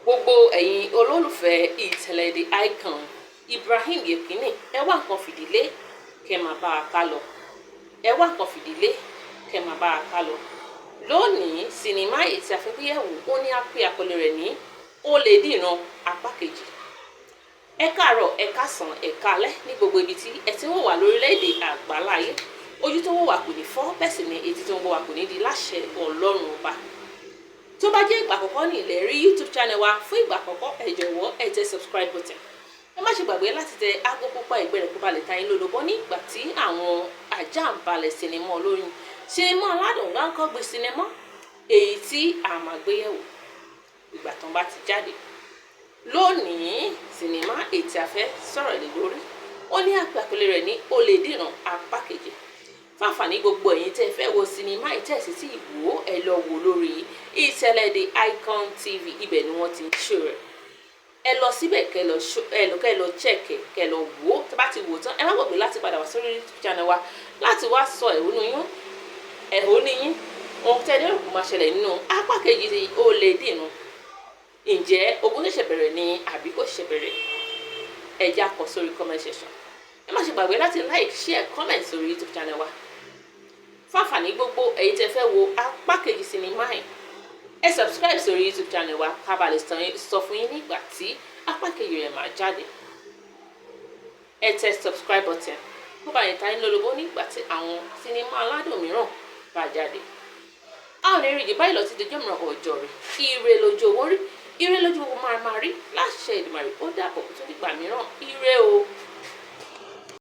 Gbogbo ẹ̀yin olólùfẹ́ Ìtẹ̀lẹ̀ The Icon Ibrahim Yekini, ẹ wá nǹkan fìdílé kẹ́ máa bá a ká lọ. Ẹ wá nǹkan fìdílé kẹ́ máa bá a ká lọ. Lónìí, sinimá èyí tí a fẹ́ gbéyẹ̀wò, ó ní a pè àkọlé rẹ̀ ní Olèdìran apá kejì. Ẹ káàárọ̀, ẹ káàsán, ẹ káalẹ́ ní gbogbo ibi tí ẹ ti ń wò wá lórílẹ̀‐èdè àgbáláyé. Ojú tó wò wá kò ní fọ́, bẹ́ẹ̀ sì ni etí tó ń gbọ́ wá kò ní di láṣẹ Ọlọ́run Ọba. Tó bá jẹ́ ìgbà àkọ́kọ́ ní ilẹ̀ rí YouTube channel wa fún ìgbà àkọ́kọ́, ẹ jọ̀wọ́, ẹ tẹ subscribe button. Ẹ má ṣe gbàgbé láti tẹ aago pupa ẹ̀gbẹ́ rẹ̀ kó ba lè ta yín lólobó ní ìgbà tí àwọn àjàǹbalẹ̀ sinimá olóyin, sinimá aládùn gbáǹkọ́gbé, sinimá èyí tí a máa gbé yẹ̀wò ìgbà tán bá ti jáde. Lónìí, sinimá èyí tí a fẹ́ sọ̀rọ̀ lé lórí, ó ní àpè àkọlé rẹ̀ ní Olèdìran apá kejì. Fáfàní gbogbo ẹ̀yin tẹ́ ẹ fẹ́ wo sinimá ìtẹ̀sí tí ìwò, ẹ lọ wò lórí Ìtẹ̀lẹ̀ The Icon TV. Ibẹ̀ ni wọ́n ti ń ṣe rẹ̀. Ẹ lọ síbẹ̀, kẹ́ lọ, ẹ lọ, kẹ́ lọ check, kẹ́ lọ wò ó. Tó bá ti wò tán, ẹ má gbàgbé láti padà wá sórí YouTube channel wa láti wá sọ ẹ̀hónú yín, ohun tẹ́ ẹ lérò kó máa ṣẹlẹ̀ nínú apá kejì tí Olèdìran. Ǹjẹ́ ogun ṣẹ̀ṣẹ̀ bẹ̀rẹ̀ ni àbí kò ṣẹ̀ṣẹ̀ bẹ̀rẹ̀? Ẹ já kọ sórí comment section. Ẹ má ṣe gbàgbé láti like, share, comment sórí YouTube channel wa. Fáfàní gbogbo ẹ̀yin tẹ́ fẹ́ wo apá kejì sinimá yìí, ẹ subscribe sórí YouTube channel wa ká bá lè sọ fún yín nígbà tí apá kejì rẹ̀ máa jáde. Ẹ tẹ subscribe button kó bá yẹn ta yín lólobó nígbà tí àwọn sinimá aládùn mìíràn bá jáde. A ò ní rí jù báyìí lọ sí dọjọ́ mìíràn. Ọjọ́ rẹ̀, ire lójú owó rí, ire lójú gbogbo máa máa rí láṣẹ Èdùmàrè. Ó dàbọ̀, tó dìgbà mìíràn. Ire o.